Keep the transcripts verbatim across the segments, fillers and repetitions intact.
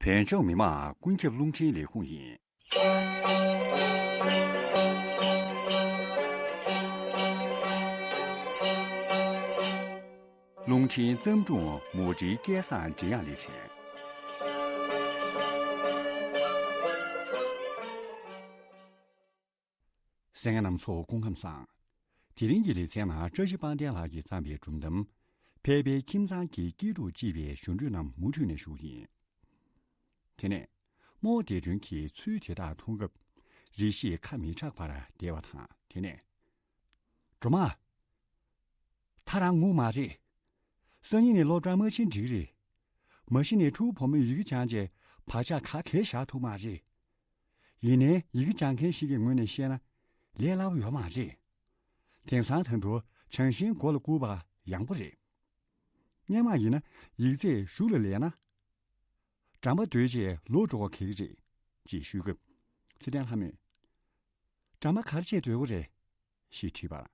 བོད་ལྗོངས་མི་དམངས་ཀུན་ཁྱབ་རླུང་འཕྲིན་ལས་ཁུངས་ཡིན། རླུང་འཕྲིན་བརྩམས་སྒྲུང་མུ་འབྲེལ་སྐལ་བཟང་འབྲི་དབྱངས་ལེ་ཚན། གསན་མཁན་རྣམ་ཚོ་སྐུ་ཁམས་བཟང་། དེ་རིང་གི་ལེ་ཚན་ནང་བཀྲ་ཤིས་དཔལ་ལྡན་ལགས་ཀྱིས་བརྩམས་པའི་སྒྲུང་གཏམ། ཕལ་པའི་ཁྱིམ་ཚང་གི་སྐྱིད་སྡུག་ཅེས་པའི་ཞུ་འཕྲོས་རྣམས་མུ་མཐུད་ནས་ཞུ་གི་ཡིན། དེ་ནས་རྨོ་བོ་བདེ་སྒྲོན་གྱིས་ཚུལ་དེ་དག་མཐོང་སྐབས། རེ་ཞིག་ཁ་མི་གྲག་པར་བསྡད་པ་དང་། དེ་ནས། སྒྲོལ་མ། ད་རང་ངུ་མ་རེད། སང་ཉིན་ནས་སློབ་གྲྭར་མ་ཕྱིན་འགྲིག་རེད། མ་གཞི་ནས་ཕྲུ་གུ་བུ་མོས་ཡི་གེ་སྦྱངས་རྗེས་བག་ཆགས་ག་གེ་བཞག་ཐུབ་མ་རེད། ཡིན་ནའི་ཡི་གེ་སྦྱང་མཁན་ཞིག་གི་ངོས་ནས་བཤད་ན་ལས་སླ་པོ་ཡོད་མ་རེད། དེང་སང་ད་དུང་བྱང་ཤིང་མགོ་ལ་བཀུར་བ་ཡག་པོ་རེད། སྔོན་མ་ཡིན་ན་ཡིག་ཚད་གཞུག་ལ་ལེན་ན། གྲམ་པ་སྡོད་རྗེས་ལོག་འགྲོ་དགོས་ཀྱི་རེད། ཅེས་ཞུས་སྐབས། ཚེ་བརྟན་ལྷ་མོས། གྲམ་པ་ག་རེ་བྱས་སྡོད་དགོས་རེད། ཞེས་དྲིས་པར།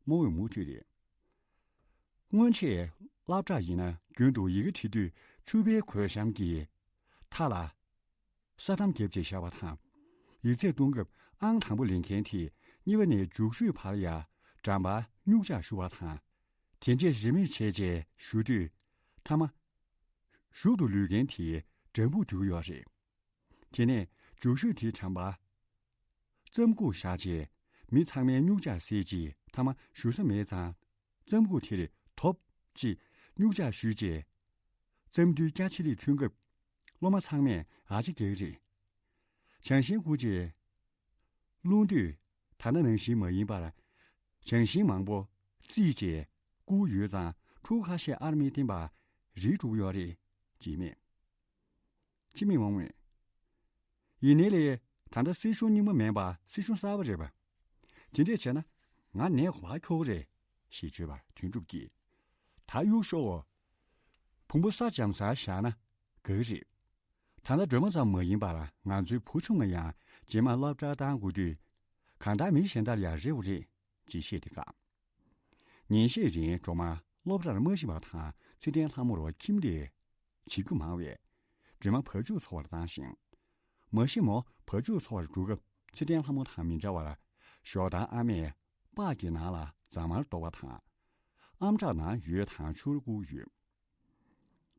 རྨོ་བོས་མུ་མཐུད་དེ། སྔོན་ཆད་སློབ་གྲྭ་ཡིན་ན་རྒྱུན་དུ་ཡི་གེ་འབྲི་དུས་ཕྱུ་པའི་གོས་ཤམ་གྱི་མཐའ་ལ་ས་དམ་བརྒྱབ་རྗེས་བཞག་པ་དང་། ཡིག་ཚད་གཏོང་སྐབས་ཨང་དང་པོ་ལེན་མཁན་དེས་གཉིས་པ་ནས་མཇུག་ཤོས་བར་ཡ་གྲམ་པ་སྨྱུག་ལྕགས་གཞུ་བ་དང་། དེ་རྗེས་རེས་མོས་བྱས་རྗེས་གཞུ་དུས། མཐའ་མ། གཞུག་ཏུ་ལུས་མཁན་དེས་སྦྲམ་སྦུག་བསྡུས་ཡོད་རེད། དེ་ནས་མཇུག་ཤོས་དེའི་གྲམ་པ། རྩམ་ཁུག་བཞག་རྗེས། མི་ཚང་མའི་སྨྱུག་ལྕགས་བསད་རྗེས་མཐའ་མ་གཞུ་ས་མེད་ཙང་། རྩམ་ཁུག་དེར་དོབ་ཅེས་སྨྱུག་ལྕགས་གཞུས་རྗེས། རྩམ་རྡུལ་རྒྱ་ཆེ་རིགས་ཐོན་སྐབས། སློབ་མ་ཚང་མས་ཨ་ཅེ་རྒྱག་གི་རེད། བྱང་ཤིང་རྐུ་རྗེས། རླུང་དུས་ད་ལྟ་ནང་བཞིན་མ་ཡིན་པར། བྱང་ཤིང་མང་པོ་བརྩིས་རྗེས་རྐུ་ཡོད་ཙང་ཕྲུ་གུ་ཁ་ཤས་ཨར་མའི་སྟེང་པ་རིལ་འགྲོ་གི་ཡོད་རེད་ཅེས་སྨྲས། སྤྱི་མི་དབང་མོས། ཡིན་ནའི་ལས་ད་ལྟ་སྲིད་གཞུང་རྙིང་པ་མིན་པ་སྲིད་གཞུང་གསར་པ་རེད་པ། དེ་འདྲས་བྱས་ན་ང་ནད་གོ་བ་ཁྱོག་གི་རེད་ཞེས་བརྗོད་པར་དོན་གྲུབ་ཀྱིས། ད་གཡུག་ཤོག་བུང་བུ་ས་འཇམ་སར་བཞག་ན་དགའ་གི་རེད། ད་ལྟ་སྒྲོལ་མ་ཙམ་མ་ཡིན་པར་ང་ཚོའི་བུ་ཆུང་ང་ཡང་རྗེས་མ་སློབ་གྲྭར་བཏང་དགོས་དུས། གང་ལྟར་མི་གཞན་དག་ལ་ཡང་རེ་བ་རེད་ཅེས་བཤད་དེ་བཀག་ཉིན་ཤས་རིང་སྒྲོལ་མ་སློབ་གྲྭར་མ་ཕྱིན་པ་དང་ཚེ་བརྟན་ལྷ་མོར་ཁྱིམ་ལས་བྱེད་རྒྱུ་མང་བས། སྒྲོལ་མ་བ་ཕྱུགས་འཚོ་བར་བཏང་ཞིང་། མ་གཞི་མོ་བ་ཕྱུགས་འཚོ་བར་འགྲོ་སྐབས་ཚེ་བརྟན་ལྷ་མོ་དང་མི་འདྲ་བར། ཞོགས་དང་ཨ་མས་སྤགས་ཀྱི་ནང་ལ་རྫ་མར་གཏོར་བ་དང་། ཨམ་ཕྲག་ནང་ཡོས་དང་ཆུར་བསྐུར་ཡོད།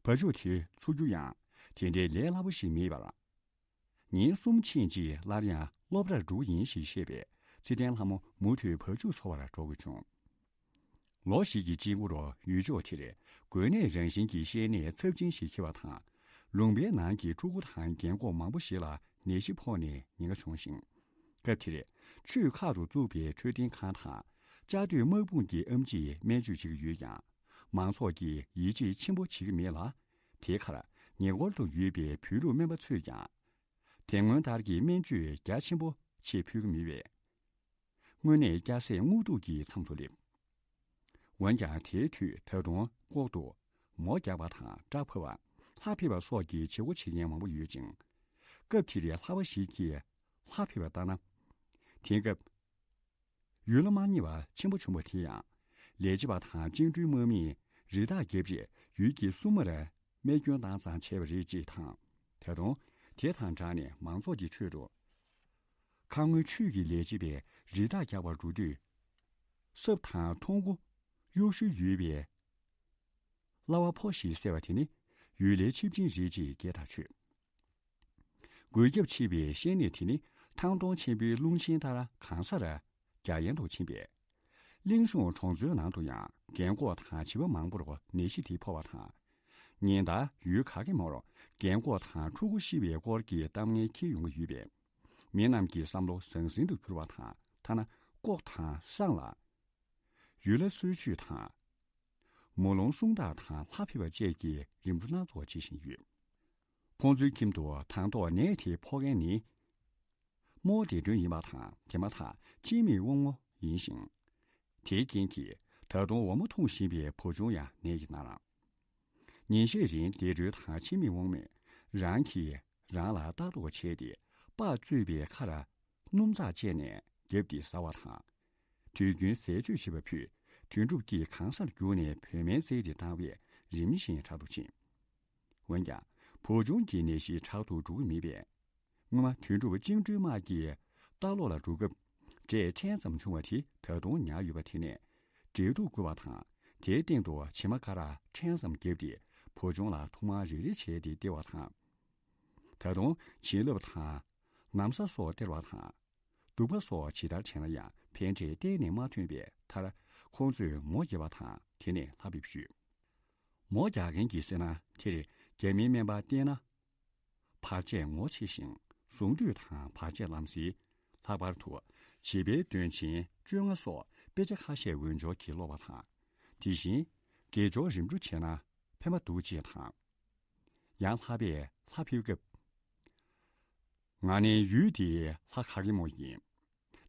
བ་ཕྱུགས་དེ་འཚོ་རྒྱུ་ཡང་དེ་འདྲའི་ལས་སླ་པོ་ཞིག་མེད་པར། ཉིན་གསུམ་ཕྱིན་རྗེས་སླར་ཡང་སློབ་གྲྭར་འགྲོ་གི་ཡིན་ཞེས་བཤད་པས་ཚེ་བརྟན་ལྷ་མོ་མུ་མཐུད་བ་ཕྱུགས་འཚོ་བར་འགྲོ་དགོས་བྱུང་། ལོ་ཞིག་གི་དཔྱིད་འགོར་ཡུལ་ཕྱོགས་དེར་འགོས་ནད་རང་བཞིན་གྱི་བཤལ་ནད་ཚབས་ཆེན་ཞིག་འཁེལ་བ་དང་། ལུང་པའི་ནང་གི་ཕྲུ་གུ་དང་རྒན་འཁོགས་མང་པོ་ཞིག་ལ་ནད་གཞི་ཕོག་ནས་ཉེན་ཁ་བྱུང་ཞིང་། སྐབས་དེར་ཆུས་ཁག་ཏུ་བཙུགས་པའི་འཕྲོད་བསྟེན་ཁང་དང་བཅའ་སྡོད་དམག་དཔུང་གི་ཨེམ་ཆིས་སྨན་བཅོས་བྱེད་ཀྱི་ཡོད་ཀྱང་། མང་ཚོགས་ཀྱིས་ཡིད་ཆེས་ཆེན་པོ་བྱེད་ཀྱི་མེད་ལ། དེའི་ཁར་ཉེ་འཁོར་དུ་ཡོད་པའི་བོད་ལུགས་སྨན་པ་ཚོས་ཀྱང་། དེ་སྔོན་ལྟར་གྱི་སྨན་བཅོས་རྒྱ་ཆེན་པོ་ཆེད་ཕུལ་གྱི་མེད་པས། དངོས་གནས་སྐྱ་སེར་སྔོ་སྡུག་གི་མཚམས་སུ་སླེབས། འོན་ཀྱང་དེའི་དུས་ད་དུང་ལྐོག་ཏུ་མོ་རྒྱག་པ་དང་སྐྲ་ཕབ་པ། ལྷ་ཕེབས་པ་སོགས་ཀྱི་བྱེད་སྒོ་བྱེད་མཁན་མང་པོ་ཡོད་ཅིང་། སྐབས་དེར་ལྷ་པ་ཞིག་གིས་ལྷ་ཕེབས་པ་ལྟར་ན། དེང་སྐབས་ཡུལ་ལ་མ་རྙེད་པ་ཆེན་པོ་བྱུང་བ་དེ་ཡང་ལས་བྱེད་པ་དང་བཅིངས་འགྲོལ་དམག་མིས་རི་དྭགས་བརྒྱབ་རྗེས་ཡུལ་གྱི་སྲུང་མར་རྨས་སྐྱོན་བཏང་ཙང་བྱས་པ་རེད་ཅེས་དང་། ད་དུང་དེ་དང་སྦྲགས་ནས་མང་ཚོགས་ཀྱི་ཁྲོད་དུ། ཁ་སྔོན་ཆུས་ཀྱི་ལས་བྱེད་པས་རི་དྭགས་རྒྱག་པར་འགྲོ་དུས། སྲབ་དང་མཐོང་སྒོ་གཡུག་ཤུལ་ཡོད་པའི་གླ་བ་ཕོ་ཞིག་བསད་པ་དེ་ནི་ཡུལ་ལྷའི་ཆིབས་སྦྱིན་རེད་ཅེས་སྐད་གྲགས་ཆོད། འགོས་ཁྱབ་ཆེ་བའི་བཤལ་ནད་དེ་ནི་ཐང་སྟོང་ཆེན་པོའི་རླུང་ཆེན་ལྟར་གང་སར་རྒྱ་ཡན་དུ་ཕྱིན་པས། གླིང་གཞུང་གྲོང་ཚོའི་ནང་དུ་ཡང་རྒན་འཁོགས་དང་བྱིས་པ་མང་པོར་ནད་གཞི་དེ་ཕོག་པ་དང་། ཉིན་ལྟར་ཡུལ་ག་གེ་མོར་རྒན་འཁོགས་དང་ཕྲུ་གུ་ཤི་བའི་སྐོར་གྱི་གཏམ་ངན་འཁྱེར་ཡོང་གི་ཡོད་པས། མི་རྣམས་ཀྱི་བསམ་བློ་ཟང་ཟིང་དུ་གྱུར་བ་དང་ཐ་ན་ལྐོག་དང་སང་ལ། ཡུལ་ལྷ་གསོལ་མཆོད་དང་། མོ་ལོང་སྲུང་ཐག་དང་ལྷ་ཕེབས་པ་བཅས་ཀྱི་རིམ་གྲོ་སྣ་ཚོགས་བྱེད་བཞིན་ཡོད། ཁོང་ཚོའི་ཁྱིམ་དུ་དང་ཐོག་ནད་དེ་ཕོག་མཁན་ནི། རྨོ་བོ་བདེ་སྒྲོན་ཡིན་པ་དང་དེ་མ་ཐག་སྤྱི་མི་དབང་མོ་ཡིན་ཞིང་། དེའི་རྐྱེན་གྱིས་ད་དུང་འོ་མ་འཐུང་བཞིན་པའི་བུ་ཆུང་ཡང་ནད་ཀྱིས་མནར། ཉིན་ཤས་རིང་བདེ་སྒྲོན་དང་སྤྱི་མི་དབང་མོས་རང་གིས་རང་ལ་ལྟ་རྟོག་བྱས་ཏེ་སྤགས་བཙོས་པའི་ཁར་སྣུམ་ཚགས་བཅད་ནས་བརྒྱབ་སྟེ་ཟ་བ་དང་། དུས་རྒྱུན་ཟས་སྤྱོད་བྱེད་པ་ཕུད་དོན་གྲུབ་ཀྱིས་གང་སར་རྒྱུགས་ནས་བོད་སྨན་བཙལ་ཏེ་བཏང་བས་རིམ་བཞིན་དྲག་ཏུ་ཕྱིན། འོན་ཀྱང་ བུ་ཆུང་གི་ནད་གཞི་དྲག་ཏུ་འགྲོ་གི་མེད་པས། སྔོན་མ་དོན་གྲུབ་བཅིངས་འགྲོལ་དམག་གིས་ལྟ་ཀློག་ལ་འགྲོ་སྐབས་འབྲས་ཕྲན་ཙམ་བྱུང་བ་དེ་ད་དུང་ཉར་ཡོད་པ་དེ་ནས་འབྲས་ཐུག་བསྐོལ་བ་དང་། དེའི་སྟེང་དུ་བྱེ་མ་ཀ་ར་ཕྲན་ཙམ་བརྒྱབ་སྟེ་བུ་ཆུང་ལ་ཐུག་མར་རེ་རེ་བྱས་ཏེ་སྟེར་བ་དང་། ད་དུང་བྱིན་རླབས་དང་ན་བཟའ་སོགས་སྟེར་བ་དང་། སྡུག་པ་སོགས་ཇི་ལྟར་བྱས་ན་ཡང་ཕན་འབྲས་གཏན་ནས་མ་ཐོན་པས། མཐར་ཁོང་ཚོས་མོ་བརྒྱབ་པ་དང་དེ་ནས་ལྷ་ཕེབས་ཞུས། མོ་རྒྱག་མཁན་གྱིས་ཟེར་ན་དེར་རྒྱ་མིའི་སྨན་པ་བསྟེན་ན། བར་ཆད་ངོ་ཆེ་ཞིང་གཟུངས་བསྡུས་དང་བར་ཆད་ལམ་སེལ། ལྷག་པར་དུ་བྱིས་པའི་འདོན་ཆེན་བཅོ་ལྔ་སོགས་དཔེ་ཆ་ཁ་ཤས་འོས་སྦྱོར་གྱིས་ཀློག་པ་དང་། དེ་བཞིན་དགེ་སྦྱོར་རིམ་གྲོ་བྱས་ན་ཕན་པ་འདུག་ཅེས་དང་། ཡང་ལྷ་པས་ལྷ་ཕེབས་སྐབས། ང་ནི་ཡུལ་འདིའི་ལྷ་ག་གེ་མོ་ཡིན།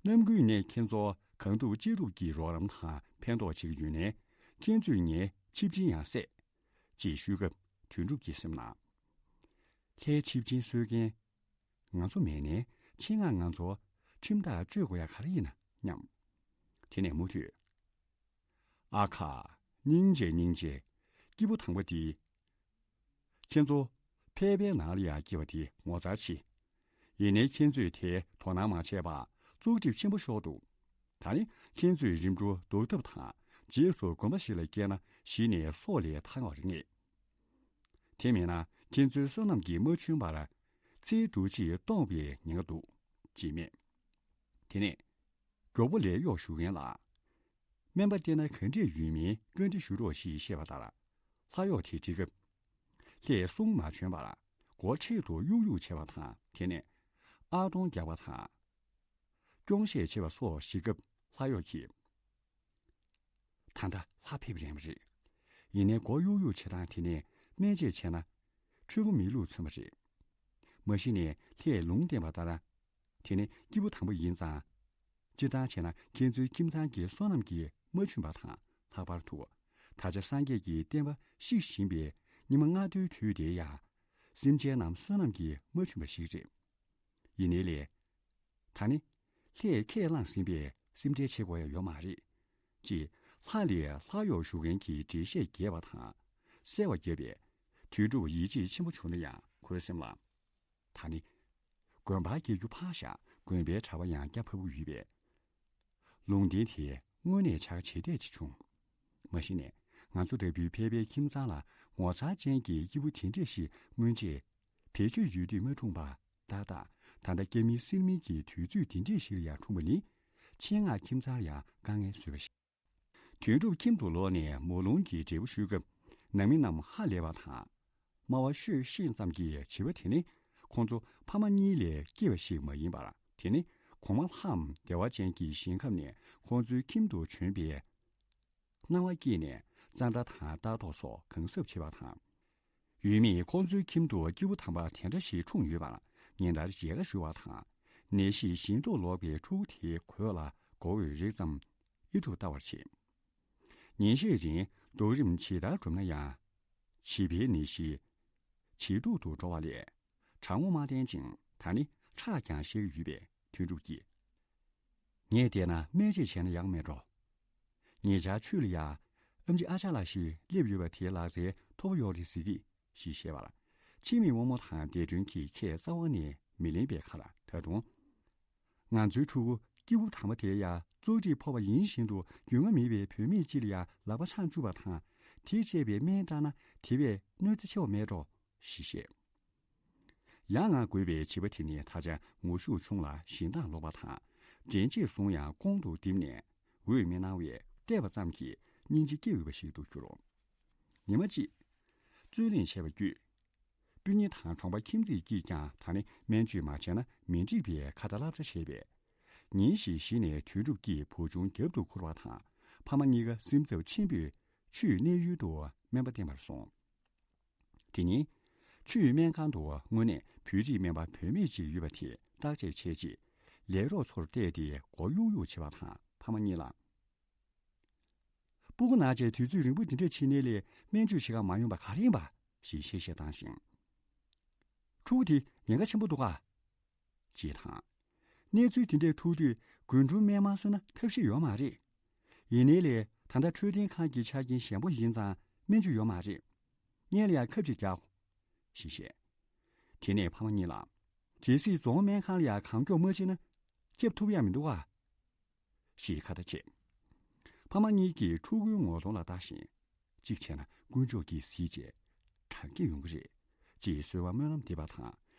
ནམ་རྒྱུན་ནས་ཁྱེད་ཚོ་གང་ཐུབ་ཅི་ཐུབ་ཀྱིས་རོགས་རམ་དང་ཕན་ཐོགས་བྱེད་ཀྱི་ཡོད་ནའི། ཁྱེད་ཚོས་ངའི་ཆིབས་སྦྱིན་ཡང་བསད། ཅེས་ཞུས་སྐབས་དོན་གྲུབ་ཀྱི་སེམས་ནང་། ལྷའི་ཆིབས་སྦྱིན་གསོད་མཁན་ང་ཚོ་མེད་ནའི་ཆེད་མངགས་ང་ཚོ་ཁྲིམས་ཐག་གཅོད་དགོས་ཡ་ག་རེ་ཡིན་ན་སྙམ། དེ་ནས་མུ་མཐུད། ཨ་ཁ། སྙིང་རྗེ་སྙིང་རྗེ། སྐྱེས་བུ་དང་པོ་འདི། ཁྱེད་ཚོ་ཕལ་པའི་ནང་ལ་ཡང་སྐྱེས་པ་དེ་ངོ་མཚར་ཆེ། ཡིན་ནའི་ཁྱེད་ཚོས་དེ་དོ་སྣང་མ་བྱས་པར་བཙུགས་གྲིབ་ཆེན་པོ་ཤོར་འདུག་ད་ནི་ཁྱེད་ཚོས་རིམ་གྲོ་ལྡོག་ཐབས་དང་། རྗེས་སུ་དགོན་པ་ཞིག་ལ་སྐྱེལ་ན་གཞི་ནས་སྲོག་ལས་ཐར་བར་ངེས། དེ་མིན་ན་ཁྱེད་ཚོའི་བསོད་ནམས་ཀྱིས་མ་འཆུན་པར་ཚེའི་འདུ་བྱེད་སྟོངས་པའི་ཉེན་ཁ་འདུག་ཅེས་སྨྲས། དེ་ནས། མགྱོགས་པོ་ལས་གཡོག་ཞུ་མཁན་ལ། སྨན་པ་བསྟེན་ན་ག་འདྲས་ཡོད་མིན་བཀའ་འདྲི་ཞུ་རོགས་ཞེས་བཤད་པ་ལྟར། ལྷ་གཡོག་དེས་འདྲི་སྐབས། ལྷས་གསུང་མ་བྱོན་པར་མགོ་འཕྲེད་དུ་གཡུག་གཡུག་བྱས་པ་དང་། དེ་ནས་ཨ་སྟོང་རྒྱག་པ་དང་། སྐྱོང་བཤད་བྱས་པ་སོགས་ཞུས་སྐབས་ལྷ་གཡོག་གིས། ད་ལྟ་ལྷ་ཕེབས་རན་པ་རེད། ཡིན་ནའི་མགོ་གཡུག་གཡུག་བྱེད་སྟངས་དེ་ནས་སྨན་བཅོས་བྱས་ན། འཁྲུལ་པོ་མི་ལུགས་མཚོན་པ་རེད། མ་གཞི་ནས་ལྷས་ལུང་བསྟན་པ་ལྟར། དེ་ནི་སྐྱེས་བུ་དམ་པ་ཡིན་ཙང་། སྤྱིར་བཏང་བྱས་ན་ཁྱེད་ཚོའི་ཁྱིམ་ཚང་གི་བསོད་ནམས་ཀྱིས་མ་འཆུན་པ་དང་། ལྷག་པར་དུ། ད་ཆ་སངས་རྒྱས་ཀྱི་བསྟན་པ་བཤིག་བཞིན་པའི་ཉི་མ་ལྔ་བདོའི་དུས་དེ་ཡང་། སེམས་ཅན་རྣམས་བསོད་ནམས་ཀྱིས་མ་འཆུན་པ་ཞིག་རེད། ཡིན་ནའི་ལས། ད་ནི་ལྷས་ཁས་བླངས་ཟིན་པས་སེམས་ཁྲལ་བྱེད་དགོས་ཡ་ཡོད་མ་རེད། ཅེས་ལྷ་ལས་ལྷ་གཡོག་ཞུ་མཁན་གྱི་འགྲེལ་བཤད་རྒྱས་པ་དང་གསལ་བ་བརྒྱབ་པས། དོན་གྲུབ་ཡིད་ཆེས་ཆེན་པོ་བྱུང་ན་ཡང་ཁོའི་སེམས་ལ། ད་ནི་དགོན་པར་སྐྱེལ་རྒྱུ་ཕངས་ཤག་དགོན་པའི་གྲྭ་པ་ཡང་སྐྱ་ཕ་བུ་ཡོད་པས། ལུང་བསྟན་དེ་དངོས་གནས་ཆགས་ཇེ་འཐད་ཅིག་བྱུང་། མ་གཞི་ནས་ང་ཚོ་ལྟ་བུའི་ཕལ་པའི་ཁྱིམ་ཚང་ལ་ངོ་མཚར་ཅན་གྱི་སྐྱེས་བུ་དེ་འདྲས་ཤིག་སྔོན་ཆད་བེད་སྤྱོད་ཡོད་དུས་མ་འཁྲུངས་པ། ཏག་ཏག་ད་ལྟ་སྐྱ་མིན་སེར་མིན་གྱི་དུས་ཚོད་དེ་འདྲས་ཤིག་ལ་ཡང་འཁྲུངས་པ་ནི། ཆེད་མངགས་ཁྱིམ་ཚང་ལ་ཡང་དཀའ་ངལ་བཟོས་པ་ཞིག་དོན་གྲུབ་ཁྱིམ་དུ་ལོག་ནས་མོ་ལུང་གི་འབྲས་བུ་ཞུས་སྐབས། ནང་མི་རྣམས་ཧ་ལས་པ་དང་། སྨྲ་བ་ཤོད་ཤེས་ཙམ་གྱི་བྱིས་པ་དེ་ནི་ཁོང་ཚོ་ཕ་མ་གཉིས་ལས་སྐྱེས་པ་ཞིག་མ་ཡིན་པར། དེ་ནི་གོང་མ་ལྷའམ་བདེ་བ་ཅན་གྱི་ཞིང་ཁམས་ནས་ཁོང་ཚོའི་ཁྱིམ་དུ་བྱོན་པའི་སྣང་བ་སྐྱེས་ནས་གཙང་སྦྲ་དང་ལྟ་རྟོག་སོགས་གང་ཟབ་བྱེད་པ་དང་། ཡུལ་མིས་ཁོང་ཚོའི་ཁྱིམ་དུ་སྐྱེས་བུ་དམ་པ་དེ་འདྲ་ཞིག་འཁྲུངས་ཡོད་པར་ཉིན་ལྟར་མཇལ་ཁ་ཞུ་བ་དང་། ནད་གཞིས་ཞིང་དུ་ལོག་པའི་ཕྲུ་གུ་དེའི་གོས་ལ་མགོ་བོས་རེག་ཙམ་ཨེ་ཐུབ་ལྟ་བར་བྱེད། ཉིན་ཤས་རིང་འདུག་རིམ་ཇི་ལྟར་བསྒྲུབས་ན་ཡང་། བྱིས་པའི་ནད་གཞི་ཇེ་སྡུག་ཏུ་འགྲོ་བ་ལས། དྲག་ངོ་མ་བསྟན་ཅིང་ད་ནི་ཁྲག་ཀྱང་བཤལ་གྱི་ཡོད་པས་དོན་གྲུབ་ཀྱིས། ངས་བལྟས་ན་སྨན་བཅོས་བྱས་ན་ཡག་མེད་འགྲོ། ཉེ་ཆར་ཆུ་ལ་ཡ། ཨེམ་ཆི་ཨ་ཅག་ལགས་ཤིག་སླེབས་ཡོད་པ་དེའི་ལག་རྩལ་མཐོ་པོ་ཡོད་རེད་ཟེར་གི། ཞེས་བཤད་པར། ཕྱི་མི་དབང་མོ་དང་ལྡེ་སྒྲོན་གྱིས་ཁས་རྩ་བ་ནས་མི་ལེན་པའི་ཁར་ད་དུང་། ང་ཚོའི་ཕྲུ་གུ་སྐྱེས་བུ་དམ་པ་དེ་ཡ་བཙོག་གྲིབ་ཕོག་པ་ཡིན་བཞིན་དུ་ཡུལ་ལྔ་མེད་པའི་བུད་མེད་ཅིག་ལ་ཡ་ལག་པ་འཆང་བཅུག་པ་དང་། དེས་སྤྲད་པའི་སྨན་བཏང་ན་དེ་བས་གནོད་འཚེ་ཆེ་བ་མེད་འགྲོ། ཞེས་བཤད། ཡང་ང་དགོས་པའི་བྱིས་པ་དེ་ནི་ད་ཆ་ངོ་ཤུགས་ཆུང་ལ་གཞན་དང་ལོག་པ་དང་། འདྲེན་བྱེད་བཟུང་ཡང་ཀོང་དུ་བརྡིབས་ནས་འོད་མི་སྣང་བས་བལྟས་པ་ཙམ་གྱིས་སྙིང་རྗེ་སྐྱེ་འོས་པ་ཞིག་ཏུ་གྱུར། ཉི་མ་གཅིག་རྩོད་གླེང་བྱས་པ་བརྒྱུད། སྤུན་ཉེ་དང་གྲོང་པ་ཁྱིམ་མཚེས་ཀྱིས་ཀྱང་ད་ནི་སྨན་བཅོས་མ་བྱས་ན་མི་འགྲིག་པའི་ཁ་ཏ་བསླབ་བྱ་བྱས་པས། ཉིན་ཞིག་གཞི་ནས་དོན་གྲུབ་ཀྱིས་བུ་ཆུང་རྒྱབ་ཏུ་ཁུར་བ་དང་། ཕ་མ་གཉིས་ཀ་སེམས་འཚབ་ཆེན་པོས་ཆུའི་གནས་ཡུལ་དུ་སྨན་པ་བསྟེན་པར་སོང་། དེ་ཉིན། ཆུའི་སྨན་ཁང་དུ་དངོས་གནས་བོད་རིགས་སྨན་པ་བུད་མེད་ཅིག་ཡོད་པ་དེ་བརྟག་དཔྱད་བྱས་རྗེས། ལས་རོགས་ཚོར་བལྟས་ཏེ་མགོ་གཡུག་གཡུག་བྱེད་པ་དང་ཕ་མ་གཉིས་ལ། སྤུ་གུ་ན་བྱས་དུས་ཚོད་རིང་པོ་འདི་འདྲ་ཕྱིན་ནས་ལས་སྨན་བཅོས་བྱེད་ག་མ་ཡོང་པ་ག་རེ་ཡིན་པ་ཞེས་བཤད་བཤད་བཏང་ཞིང་། ཕྲུ་གུ་དེ་ཉེན་ཁ་ཆེན་པོ་འདུག་ག་ཅེས་དང་། གནས་ཚུལ་དེ་འདྲས་ཐུག་དུས་རྒུན་འབྲུམ་སྨན་མ་གསོས་ན་ཐབས་ཤེས་ཡོད་མ་རེད། ཡིན་ནའི་ལས་ད་ལྟ་འཕྲོད་བསྟེན་ཁང་གི་ཆ་རྐྱེན་ཞན་པོ་ཡིན་ཙང་སྨན་བཅོས་ཡོད་མ་རེད། སྔོན་ལ་ཡང་ཁབ་ཅིག་རྒྱག་ཞེས་བཤད། དེ་ནས་ཕ་མ་གཉིས་ལ། གལ་སྲིད་རྫོང་སྨན་ཁང་ལ་ཡང་གང་མགྱོགས་མ་ཕྱིན་ན་སྐྱོབ་ཐུབ་ཡ་མི་འདུག་ག་ཞེས་ཁ་བརྡ་བྱས། ཕ་མ་གཉིས་ཀྱིས་ཕྲུ་གུའི་ངོ་གདོང་ལ་ལྟ་བཞིན། གཅིག་བྱས་ན་དཀོན་མཆོག་གིས་གཟིགས་བྱས། དྲག་སྐྱེད་ཡོང་གི་རེད། ཅེས་གསོལ་བ་སྨོན་ལམ་འདེབས་པ་དང་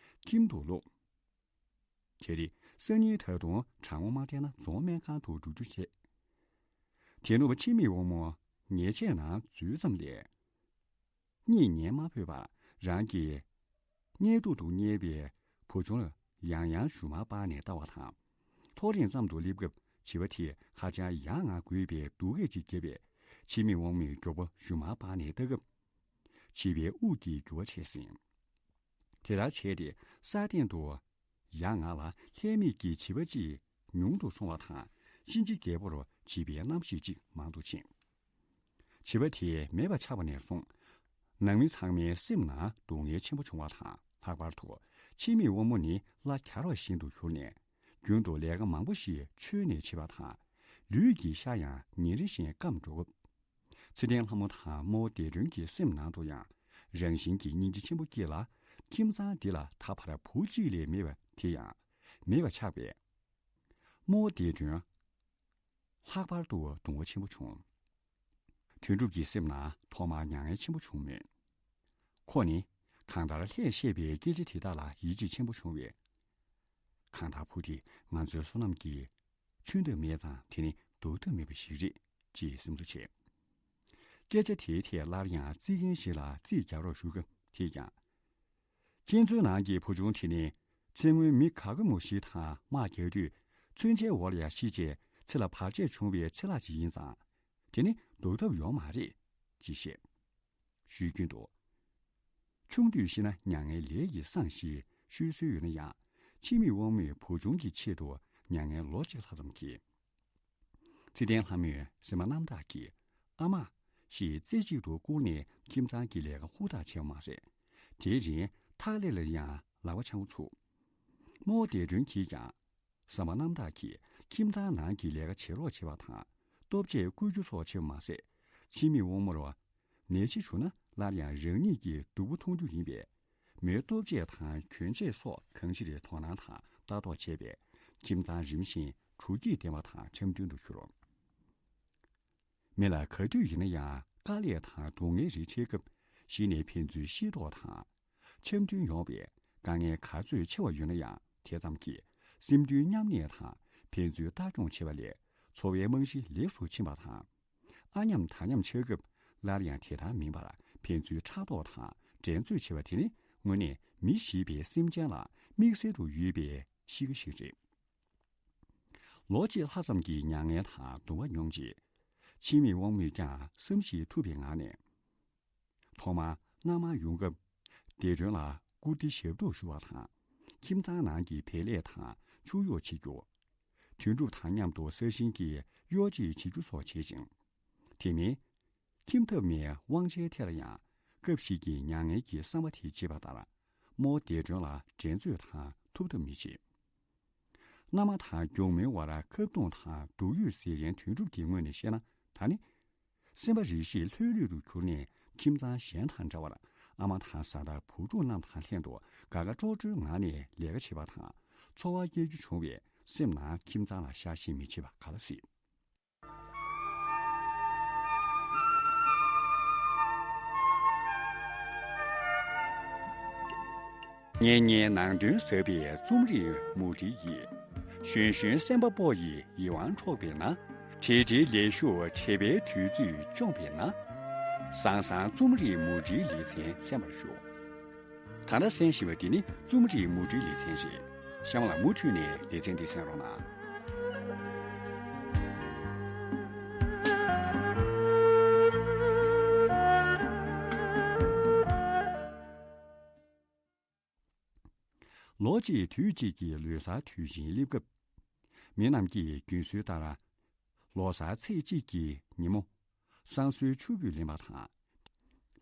ཁྱིམ་དུ་ལོག་དེ་རིང་སང་ཉིན་ད་དུང་གྲང་མོ་མ་བསྡད་ན་རྫོང་སྨན་ཁང་དུ་འགྲོ་རྒྱུ་བྱས། དེ་ནུབ་འཆི་མེད་དབང་མོ་ཉལ་ཆས་ནང་འཛུལ་ཙམ་ལས། གཉིད་ཉལ་མ་ཕོད་པར་རང་གི་གཉལ་ཐུག་ཏུ་བསྙལ་བའི་བུ་ཆུང་ལ་ཡང་ཡང་གཞུག་མ་སྤར་ནས་ལྟ་བ་དང་། ཐོ་རེངས་ཙམ་དུ་སླེབས་སྐབས་བྱིས་པ་དེས་ཧ་ཅང་ཡ་ང་རྒོད་པའི་སྡུག་སྐད་ཅིག་བརྒྱབ་པས། འཆི་མེད་དབང་མོས་མགྱོགས་པོ་གཞུག་མ་སྤར་ནས་ལྟ་སྐབས། བྱིས་པའི་དབུགས་ཀྱི་རྒྱུ་བ་ཆད་ཟིན། དེ་ལྟར་བྱས་ཏེ་ས་སྟེང་དུ་ཡ་ང་ལ་ལྷད་མེད་ཀྱི་བྱིས་པ་གཅིག་ཉུང་དུ་སོང་བ་དང་། གཤིན་རྗེ་རྒྱལ་པོར་བྱིས་པའི་རྣམ་ཤེས་གཅིག་མང་དུ་ཕྱིན། བྱིས་པ་དེ་མེད་པ་ཆགས་པ་ནས་བཟུང་། ནང་མི་ཚང་མའི་སེམས་ནང་སྡུག་བསྔལ་ཆེན་པོ་བྱུང་བ་དང་། ལྷག་པར་དུ་འཆི་མེད་དབང་མོ་ནི་ལ་གྱར་བ་བཞིན་དུ་གྱུར་ནས། རྒྱུན་དུ་ལས་ཀ་མང་པོ་ཞིག་འཆོལ་ནས་བྱེད་པ་དང་། ལུས་ཀྱི་ཤ་ཡང་ཉིན་རེ་བཞིན་སྐམ་འགྲོ་སྐབས། ཚེ་བརྟན་ལྷ་མོ་དང་རྨོ་བོ་བདེ་སྒྲོན་གྱི་སེམས་ནང་དུ་ཡང་རང་བཞིན་གྱིས་སྙིང་རྗེ་ཆེན་པོ་སྐྱེས་ལ། ཁྱིམ་ཚང་འདི་ལ་ད་བར་བུ་གཅིག་ལས་མེད་པ་དེ་ཡང་མེད་པ་ཆགས་པས། རྨོ་བོ་བདེ་སྒྲོན་ལྷག་པར་དུ་གདུང་བ་ཆེན་པོ་བྱུང་། དོན་གྲུབ་ཀྱི་སེམས་ནང་ཐོག་མར་མྱ་ངན་ཆེན་པོ་བྱུང་མོད། ཁོ་ནི་གང་ལྟར་ལྷས་བཤད་པའི་སྐད་ཆ་དེ་དག་ལ་ཡིད་ཆེས་ཆེན་པོ་བྱུང་བས། གང་ལྟར་བུ་དེ་ང་ཚོའི་བསོད་ནམས་ཀྱིས་ཆུད་ཟོས་མེད་ཙང་དེ་ནི་ལྡོག་ཐབས་མེད་པ་ཞིག་རེད་ཅེས་སེམས་གསོ་བྱས། སྐད་ཆ་དེའི་ཐད་སླར་ཡང་རྩིས་མཁན་ཞིག་ལ་རྩིས་རྒྱག་རོགས་ཞུ་སྐབས་དེས་ཀྱང་། ཁྱེད་ཚོའི་ནང་གི་བུ་ཆུང་དེ་ནི་ཚེ་སྔོན་མི་ག་གེ་མོ་ཞིག་དང་དམག་རྒྱག་དུས་མཚོན་ཆའི་འོག་ལ་ཡར་ཤི་རྗེས་ཚེ་ལ་བར་ཆད་བྱུང་བའི་ཚེ་ལྷ་ཅིག་ཡིན་ཙང་། དེ་ནི་ལྡོག་ཐབས་ཡོད་མ་རེད་ཅེས་བཤད། ཞུས་རྒྱུན་དུ། ཆུང་དུས་ཤི་ན་མྱ་ངན་ལས་ཀྱིས་སངས་ཞེས་ཤོད་སྲོལ་ཡོད་ན་ཡང་། འཆི་མེད་དབང་མོས་བུ་ཆུང་གི་ཆེད་དུ་མྱ་ངན་ལོ་གཅིག་ལྷག་ཙམ་བགྱིས། ཚེ་བརྟན་ལྷ་མོས་སེམས་པ་རྣམ་དག་གིས་ཨ་མ་ཞེས་རྩེ་གཅིག་ཏུ་བཀུར་ནས་ཁྱིམ་ཚང་གི་ལས་ཀ་ཧུར་ཐག་བྱས་པ་མ་ཟད། དེའི་རིང་ཐག་ལེ་ལ་ཡང་ལག་པ་འཆང་འགོ་ཚུགས། རྨོ་བོ་བདེ་སྒྲོན་གྱིས་ཀྱང་། བསམ་པ་རྣམ་དག་གིས་ཁྱིམ་ཚང་ནང་གི་ལས་ཀ་བྱེད་རོགས་བྱེད་པ་དང་། ལྟོ་ཆས་བསྐུར་རྒྱུ་སོགས་བྱེད་པ་མ་ཟད། འཆི་མེད་དབང་མོར་ནད་གཞི་བྱུང་ན་སླར་ཡང་རང་ཉིད་ཀྱིས་སྡུག་པོ་མཐོང་རྒྱུ་ཡིན་པས། མོའི་ལྟོ་ཆས་དང་གྱོན་ཆས་སོགས་གང་ཅི་རེ་དོ་སྣང་དང་ལྟ་རྟོག་བྱས་པས། ཁྱིམ་ཚང་རིམ་བཞིན་དྲོ་སྐྱིད་ལྡན་པ་དང་འཆམ་མཐུན་དུ་གྱུར། མི་ལ་ག་དུས་ཡིན་ན་ཡང་དཀའ་ལས་དང་སྡུག་བསྔལ་རེ་འཕྲད་སྐབས། གཞི་ནས་ཕན་ཚུན་ཤེས་རྟོགས་དང་འཆམ་མཐུན་ཡོང་བས། དཀའ་ངལ་ག་ཚོད་ཆེ་བ་ཡོད་ན་ཡང་དེ་ཙམ་གྱིས་སེམས་མཐུན་མཉམ་གནས་དང་ཕན་ཚུན་ལྟ་སྐྱོང་བྱེད་པ་ལས། འཚོ་བའི་རྨང་གཞི་ལེགས་སུ་ཕྱིན་པ་དང་། ཨ་མཉམ་ད་མཉམ་ཆགས་སྐབས་སླར་ཡང་དེ་ལྟར་མིན་པར་ཕན་ཚུན་ཕྲག་དོག་དང་འགྲན་རྩོད་བྱེད་པ་དེ་ནི་དངོས་གནས་མི་ཞེས་པའི་སེམས་ཅན་ལ་དམིགས་བསལ་དུ་ཡོད་པའི་གཤིས་ཀ་ཞིག་རེད། ལོ་གཅིག་ལྷག་ཙམ་གྱི་མྱ་ངན་དང་གདུང་བ་མྱོང་རྗེས། འཆི་མེད་དབང་མོས་ཀྱང་བསམ་ཤེས་ཐུབ་པའི་ངང་ནས། ཐོག་མར་མནའ་མར་ཡོང་སྐབས། བདེ་སྒྲོན་ལ་བཀུར་སྟི་ཞབས་ཏོག་ཞུ་བ་དང་། ཁྱིམ་ཚང་ནང་གི་བལ་ལས་དང་ཕྱུགས་གཡོག་བྱེད་རྒྱུ། དོན་གྲུབ་དང་མཉམ་དུ་ས་ཞིང་གི་གཡོག་བྱེད་བྱེད་རྒྱུ་སོགས་བྱེད་ཅིང་། དེ་མིན། ཁྱིམ་ཐབ་མའི་དབང་ཆའི་ཐད་ལ་ཡང་སྐབས་ཤིག་གི་མྱ་ངན་གྱི་བསམ་པ་དེ་བརྗེད་པ་ལྟར། རྨོ་བོ་བདེ་སྒྲོན་ལ་འགྲན་རྩོད་དང་ཐུབ་ཐབས་མི་བྱེད། མནའ་མ་དང་གྱོང་མོའི་བར་ཁ་བརྡུང་དང་སྡུག་ཡུས་ཟེར་མཁན་དོན་གྲུབ་ཀྱི་ངོས་ནས་བཤད་ན། ད་ནི་སེམས་པ་རིག་ཤེས་ལྷོད་ལྷོད་དུ་གྱུར་ནས། ཁྱིམ་ཚང་གཞན་དང་འདྲ་བར་ཨ་མ་དང་བཟའ་ཟླ་བུ་ཕྲུག་རྣམས་དང་ལྷན་དུ་དགའ་དགའ་སྤྲོ་སྤྲོའི་ངང་ནས་ལས་ཀ་བྱེད་པ་དང་འཚོ་བ་སྐྱེལ་རྒྱུ་བྱུང་བས། སེམས་ནང་ཁྱིམ་ཚང་ལ་ཤ་ཞེན་མི་བྱེད་པ་ག་ལ་སྲིད། སྙན་སྙན་ནང་དོན་ཟབ་པའི་རྩོམ་རིག་མུ་འབྲེལ་ཡིས། གཞོན་གཞོན་སེམས་པ་སྤོ་ཡི་ཡིད་དབང་འཕྲོག་པས་ན། བྲེལ་བྲེལ་ལས་ཞུགས་བྲེལ་བའི་དུས་ཚོད་བཅོམ་པས་ན། བཟང་བཟང་རྩོམ་རིག་མུ་འབྲེལ་ལེ་ཚན་གསན་པར་ཞུ། ད་ལྟ་གསན་བཞིན་པ་འདི་ནི་རྩོམ་རིག་མུ་འབྲེལ་ལེ་ཚན་རེད། གཤམ་ལ་མུ་མཐུད་ནས་ལེ་ཚན་འདི་གསན་རོགས་གནང་། ལོ་གཅིག་དུས་གཅིག་གི་ལོ་གསར་དུས་ཆེན་སླེབས་སྐབས། མི་རྣམས་ཀྱིས་རྒྱུན་སྲོལ་ལྟར། ལོ་གསར་ཚེས་གཅིག་གི་ཉིན་མོ། བསང་གསོལ་ཕྱུར་བུས་ལེན་པ་དང་།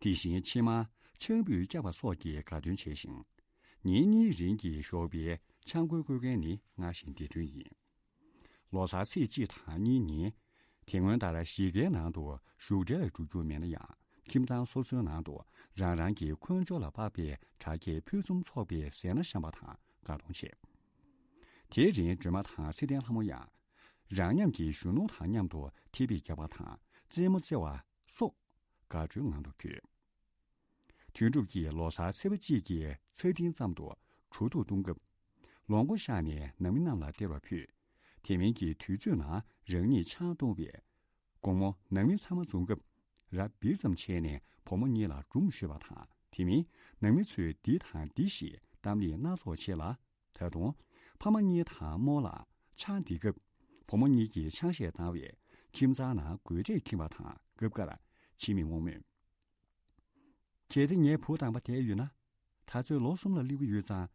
དེ་བཞིན་ཕྱེ་མར་ཆང་ཕུད་བཀྱག་པ་སོགས་ཀྱི་དགའ་སྟོན་བྱས་ཤིང་། ཉིན་གཉིས་རིང་གི་ཞོགས་པའི་ཆང་བསྐོལ་བསྐོལ་མཁན་ནི་སྔར་བཞིན་བདེ་སྒྲོན་ཡིན། ལོ་གསར་ཚེས་གཅིག་དང་གཉིས་ཉིན། དེ་སྔོན་ལྟར་གཞིས་ཀའི་ནང་དུ་བཞུགས་གྲལ་ལ་འགྲོ་རྒྱུ་མེད་ན་ཡང་ ཁྱིམ་ཚང་སོ་སོའི་ནང་དུ་རང་རང་གི་འཁོན་སྦྱོར་ལ་དཔག་པའི་དྲག་སྐྱེད་ཕུན་སུམ་ཚོགས་པའི་ཟས་སྣ་བཤམས་པ་དང་དགའ་གཏོང་བྱས། དེའི་རིང་སྒྲོལ་མ་དང་ཚེ་བརྟན་ལྷ་མོ་ཡང་རང་མཉམ་གྱི་གཞོན་ནུ་དང་མཉམ་དུ་ཐེ་བི་རྒྱག་པ་དང་རྩེད་མོ་རྩེ་བ་སོགས་དགའ་སྤྲོའི་ངང་དུ་བསྐྱོད། དོན་གྲུབ་ཀྱིས་ལོ་གསར་ཚེས་པ་གཅིག་གི་ཚེས་བདུན་ཙམ་དུ་གྲོ་ཐུག་བཏུང་སྐབས། ལོ་མགོ་ཤར་ནས་ནང་མི་རྣམས་ལ་སྟེར་བ་ཕུལ། དེ་མིན་གྱི་དུས་ཚོད་ནང་རང་ཉིད་ཆང་བཏུང་བས། དགོང་མོ་ནང་མི་ཚང་མ་འཛོམས་སྐབས་ར་བིར་ཙམ་བྱས་ནས་བུ་མོ་གཉིས་ལ་སྒྲུང་ཤོད་པ་དང་། དེ་མིན་ནང་མི་ཚོས་འདི་དང་འདི་ཞེས་གཏམ་གླེང་སྣ་ཚོགས་བྱེད་ལ། ད་དུང་ཕ་མ་གཉིས་དང་རྨོ་ལགས་ཆང་འདི་སྐབས་བུ་མོ་གཉིས་ཀྱིས་ཆང་བཤད་བཏང་བས་ཁྱིམ་ཚང་ནང་དགོད་བྲེལ་ཁེངས་པ་དང་སྐབས་འགར་འཆི་མེད་དབང་མོས། གལ་ཏེ་ངའི་བུ་དམ་པ་བསྡད་ཡོད་ན། ད་ཚོད་ལོ་གསུམ་ལ་སླེབས་ཀྱི་ཡོད་ཙང་།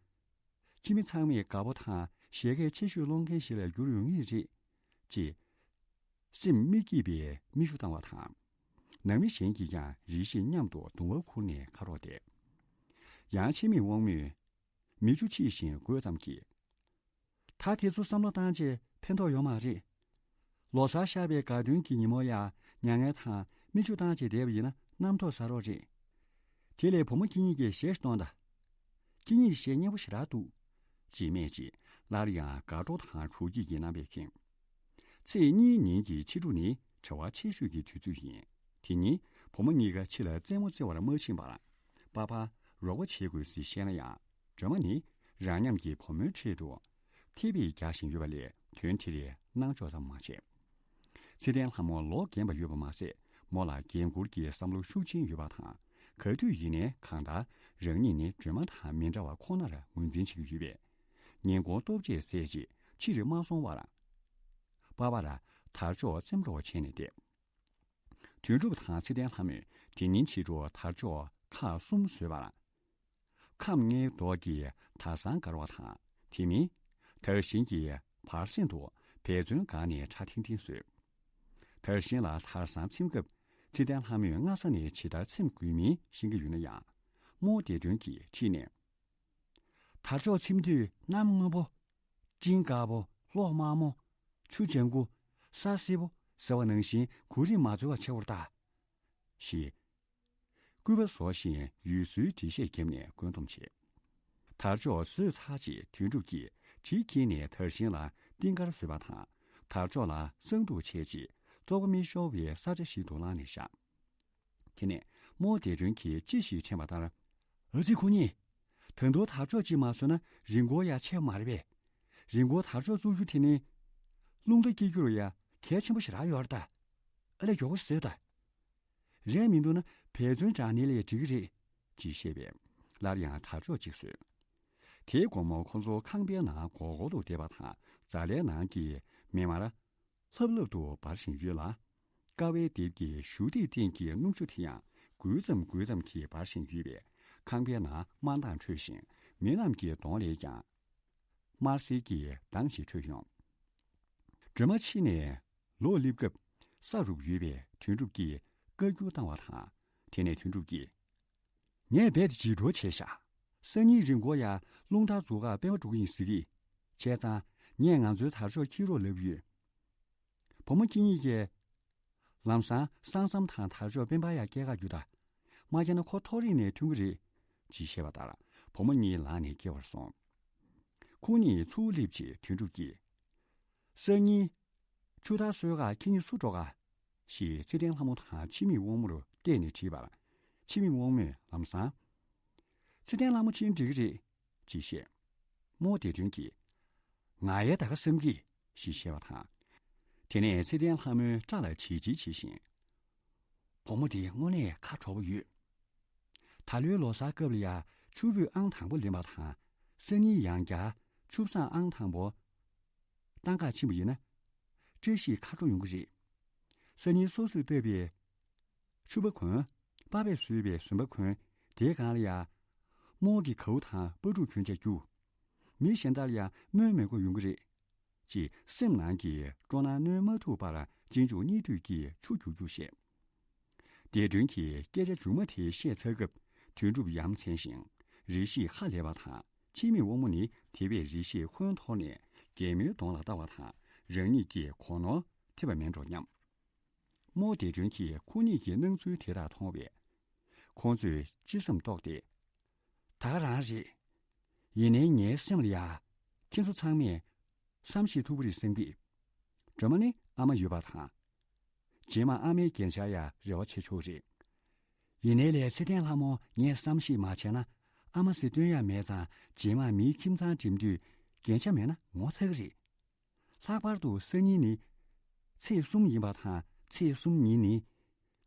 ཁྱིམ་མི་ཚང་མས་དགའ་པོ་དང་བཞད་གད་ཆེ་ཤོས་སློང་མཁན་ཞིག་ལ་འགྱུར་ཡོང་ངེས་རེད། ཅེས་སེམས་མི་སྐྱིད་པའི་མིག་ཆུ་བཏང་བ་དང་། ནང་མི་གཞན་གྱིས་ཀྱང་རེ་ཞིག་མཉམ་དུ་གདུང་བ་ཁུར་ནས་ཁ་རོག་བསྡད། ཡང་འཆི་མེད་དབང་མོས་མིག་ཆུ་ཕྱིས་ཤིང་དགོད་ཙམ་གྱིས། ད་དེ་ཚོ་བསམ་བློ་བཏང་བྱས་ཕན་ཐོགས་ཡོད་མ་རེད། ལོ་གསར་ཤར་བའི་དགའ་སྟོན་གྱི་ཉིན་མོ་ཡ་མྱ་ངན་དང་མིག་ཆུ་བཏང་བྱས་བསྡད་པ་ཡིན་ན་རྣམ་རྟོག་ཟ་རོགས་རེད། དེ་ལས་བུ་མོ་ཁྱེད་གཉིས་ཀྱིས་གཞས་ཤིག་གཏོང་དང་། ཁྱེད་གཉིས་གཞས་སྙན་པོ་ཞེ་དྲག་འདུག་ཅེས་སྨྲས་རྗེས་སླར་ཡང་དགའ་སྤྲོ་དང་དྲོ་སྐྱིད་ཀྱི་རྣམ་པས་ཁེངས། ཚེས་གཉིས་ཉིན་གྱི་ཕྱི་དྲོ་ནི་བྲེལ་བ་ཆེ་ཤོས་ཀྱི་དུས་ཚོད་ཡིན། དེ་ཉིན་བུ་མོ་གཉིས་ཀ་ཕྱི་ལ་རྩེད་མོ་རྩེ་བར་མ་ཕྱིན་པར་པ་ཕར་རོགས་པ་བྱེད་དགོས་ཟེར་བཤད་ན་ཡང་སྒྲོལ་མ་ནི་རང་མཉམ་གྱི་བུ་མོའི་འཕྲལ་དུ་ཐེ་བི་རྒྱག་བཞིན་ཡོད་པ་ལས་དོན་དེ་རེ་གནང་ཕྱོགས་ཙམ་མ་བྱས། ཚེ་བརྟན་ལྷ་མོ་ལོ་རྒན་པ་ཡོད་པ་མ་ཟད་མོ་ལ་འགན་འཁུར་གྱི་བསམ་བློ་ཤུགས་ཆེན་ཡོད་པ་དང་། ག་དུས་ཡིན་ནའི་གང་ལྟར་རང་ཉིད་ནི་སྒྲོལ་མ་དང་མི་འདྲ་བ་ཁོ་ནར་ངོས་འཛིན་བྱེད་ཀྱི་ཡོད་པས། ཉིན་གུང་ལྟོ་ཆས་ཟས་རྗེས་ཕྱིར་མ་སོང་བར། པ་ཕར་དར་ལྕོག་རྩེ་འགྲོ་བ་བྱས་ནས་བསྡད། དོན་གྲུབ་དང་ཚེ་བརྟན་ལྷ་མོས་དེ་ཉིན་ཕྱི་དྲོ་དར་ལྕོག་ཁག་གསུམ་བཟོས་པར། ཁམས་ལྔའི་མདོག་གི་དར་བཟང་དཀར་བ་དང་། དེ་མིན། དར་ཤིང་གི་བར་གསེང་དུ་འབད་བརྩོན་དགའ་ནས་ཁྲ་ཐིང་ཐིང་བཟོས། དར་ཤིང་ལ་དར་བཟང་འཚེམ་སྐབས་ཚེ་བརྟན་ལྷ་མོས་སྔ་ས་ནས་ཇི་ལྟར་འཚེམ་དགོས་མིན་ཤེས་ཀྱི་ཡོད་ན་ཡང་། རྨོ་བདེ་དོན་གྱིས་ཁྲིད་ནས། དར་ལྕོག་འཚེམ་དུས་གནམ་སྔོན་པོ། སྤྲིན་དཀར་པོ། གློག་དམར་མོ། ཆུ་ལྗང་གུ། ས་སེར་པོ་ཟེར་བ་ནང་བཞིན་གོ་རིམ་མ་འཛོལ་བ་བྱེད་པར་གདའ། ཞེས། སྐུད་པ་བཟོ་ཞིང་ཡུལ་སྲོལ་འགྲེལ་བཤད་བརྒྱབ་ནས་བཀོད་འདོམས་བྱས། དར་ལྕོག་བཟོས་ཚར་རྗེས་དོན་གྲུབ་ཀྱིས་གྲི་འཁྱེར་ནས་དར་ཤིང་ལ་ཏིང་དཀར་བཟོས་པ་དང་། དར་ལྕོག་ལ་བསང་བདུག་བྱས་རྗེས་བཙོག་པ་མི་ཤོར་བའི་ས་ཆ་ཞིག་ཏུ་བླངས་ནས་བཞག་དེ་ནས་རྨོ་བདེ་དོན་གྱིས་ཅི་ཞིག་དྲན་པ་ལྟར། ཨ་ཙི་ཁོ་གཉིས། ད་དུང་དར་ལྕོག་ཅིག་མ་བཟོས་ན་རི་མགོ་ཡ་ཆེ་བ་མ་རེད་པས། རི་མགོ་དར་ལྕོག་བཙུགས་རྒྱུ་དེ་ནི། རླུང་རྟ་སྐྱེལ་རྒྱུ་རུ་ཡ་གལ་ཆེན་པོ་ཞེ་དྲག་ཡོད་རེད་ད། ཨ་ལས་མགྱོགས་པོ་བཟོས་ད། རེད་མི་འདུག་ན་འབད་བརྩོན་དྲག་ནི་ལས་འགྲིག་གི་རེད། ཅེས་བཤད་པས་སླར་ཡང་དར་ལྕོག་ཅིག་བཟོས། དེའི་དགོང་མོ་ཁོ་ཚོ་ཁང་པའི་ནང་སྒོར་སྒོར་དུ་བསྡད་པ་དང་། ཛ་ལའི་ནང་གི་མེ་མར་ལྷབ་ལྷབ་ཏུ་འབར་བཞིན་ཡོད་ལ། ཀ་བའི་ལྡེབས་ཀྱི་གཞུ་ཐིག་སྟེང་གི་སྣུམ་ཆུ་དེ་ཡང་འགུལ་ཙམ་འགུལ་ཙམ་གྱིས་འབར་བཞིན་ཡོད་པས་ཁང་པའི་ནང་དམར་མདངས་འཕྲོས་ཤིང་མི་རྣམས་ཀྱི་གདོང་ལས་ཀྱང་དམར་སེར་གྱི་མདངས་ཤིག་འཕྲོས་ཡོང་། སྒྲོལ་མ་ཕྱི་ནས་ལོག་སླེབས་སྐབས་ས་རུབ་ཡོད་པས་དོན་གྲུབ་ཀྱིས་བཀའ་བཀྱོན་བཏང་བ་དང་། དེ་ནས་དོན་གྲུབ་ཀྱིས། ངས་རྦད་དེ་ལྗིད་འགྲོ་བྱས་ཤག་སང་ཉིན་རི་མགོ་ཡ་རླུང་རྟ་འཛུགས་གར་སྤེན་པ་འགྲོ་གི་ཡིན་ཟེར་གི། བྱས་ཙང་ངས་ང་ཚོའི་དར་ལྕོག་འཁྱེར་རོགས་ལབ་ཡོད། བུ་མོ་ཁྱེད་གཉིས་ཀྱིས། ལམ་སང་ས་མཚམས་དང་དར་ལྕོག་སྤེན་པ་ཡ་སྐྱེལ་ག་རྒྱུགས་དང་། མ་སྐྱེལ་ན་ཁོ་ཐོ་རེངས་ནས་ཐོན་གི་རེད། ཅེས་བཤད་པ་ལྟར་བུ་མོ་གཉིས་ལངས་ནས་སྐྱེལ་བར་སོང་། ཁོ་གཉིས་ཚུར་སླེབས་རྗེས་དོན་གྲུབ་ཀྱིས། སང་ཉིན། ཆུ་དར་གསོལ་གར་ཁྱེད་གཉིས་སུ་འགྲོ་ག་ཞེས་ཚེ་བརྟན་ལྷ་མོ་དང་འཆི་མེད་དབང་མོར་བལྟས་ནས་དྲིས་པར། འཆི་མེད་དབང་མོས་ལམ་སང་། ཚེ་བརྟན་ལྷ་མོ་ཕྱིན་འགྲིག་གི་རེད། ཅེས་བཤད། རྨོ་བདེ་དོན་གྱིས། ང་ཡའི་ད་ག་བསམ་གི་ཞེས་བཤད་པ་དང་། དེ་ནས་ཚེ་བརྟན་ལྷ་མོའི་སྐྲ་ལ་བྱིལ་བྱིལ་བྱེད་བཞིན། བུ་མོ་དེ་དངོས་གནས་ཁ་དྲོ་པོ་ཡོད། ད་ལོའི་ལོ་གསར་སྐབས་ལ་ཡ་ཕྱུར་བུས་ཨང་དང་པོ་ལེན་པ་དང་། སང་ཉིན་ཡང་བསྐྱར་ཕྱུར་བུས་ཨང་དང་པོ་གཏང་ག་ཕྱིན་པ་ཡིན་ན། བཀྲ་ཤིས་ཁ་དྲོ་ཡོང་གི་རེད། སང་ཉིན་སོ་སོས་བཏབ་པའི་ཕྱུར་བུ་གོན། པ་ཕས་བཟོས་པའི་ཟོན་པ་གོན། དེའི་སྒང་ལ་ཡ། རྨོ་གི་གའུ་དང་སྤ་ཕྲུག་གྱོན་ཆས་རྒྱུགས། མི་གཞན་དག་ལ་ཡ་སྨོན་མི་དགོས་ཡོང་གི་རེད། ཅེས་སེམས་ནང་གི་སྤྲོ་སྣང་གནོན་མ་ཐུབ་པར་རྗེས་འཇུག་གཉིས་མཐུད་ཀྱིས་ཆུ་རྒྱུག་རྒྱུག་བཤད། བདེ་སྒྲོན་གྱིས་སྐད་ཆ་མཇུག་མ་དེ་བཤད་ཚར་སྐབས་དོན་གྲུབ་ཡ་མཚན་ཞིང་རེ་ཞིག་ཧ་ལས་པ་དང་འཆི་མེད་དབང་མོ་ནི་དེ་བས་རེ་ཞིག་ཧོན་འཐོར་ནས་རྒན་མོའི་གདོང་ལ་ལྟ་བ་དང་རང་ཉིད་ཀྱི་གོ་ནོར་ཐེབས་པ་མེད་འགྲོ་སྙམ། རྨོ་བདེ་སྒྲོན་གྱིས་ཁོ་གཉིས་ཀྱི་སྣང་ཚུལ་དེ་དག་མཐོང་བས་ ཁོང་ཚོས་ཅི་བསམ་རྟོགས་ཏེ། ད་ག་རང་རེད། ཡིན་ནའི་ངའི་སེམས་ལ་ཡ། ཁྱེད་ཚོ་ཚང་མས་བསམ་ཤེས་ཐུབ་ཀྱི་རེད་བསམ་གི། སྒྲོལ་མ་ནི་ཨ་མ་ཡོད་པ་དང་། རྗེས་མ་ཨ་མའི་རྒྱན་ཆ་ཡ་རེ་བ་བྱེད་ཆོག་རེད། ཡིན་ནའི་ལས་ཚེ་བརྟན་ལྷ་མོ་ངས་བསམ་ཤེས་མ་བྱས་ན། ཨ་མ་ཟེར་སྟོན་ཡ་མེད་ཙང་རྗེས་མ་མིའི་ཁྱིམ་ཚང་འགྲིམ་དུས་རྒྱན་ཆ་མེད་ན་ངོ་ཚ་གི་རེད། ལྷག་པར་དུ་སང་ཉིན་ནི་ཚེས་གསུམ་ཡིན་པ་དང་། ཚེས་གསུམ་ཉིན་ནི་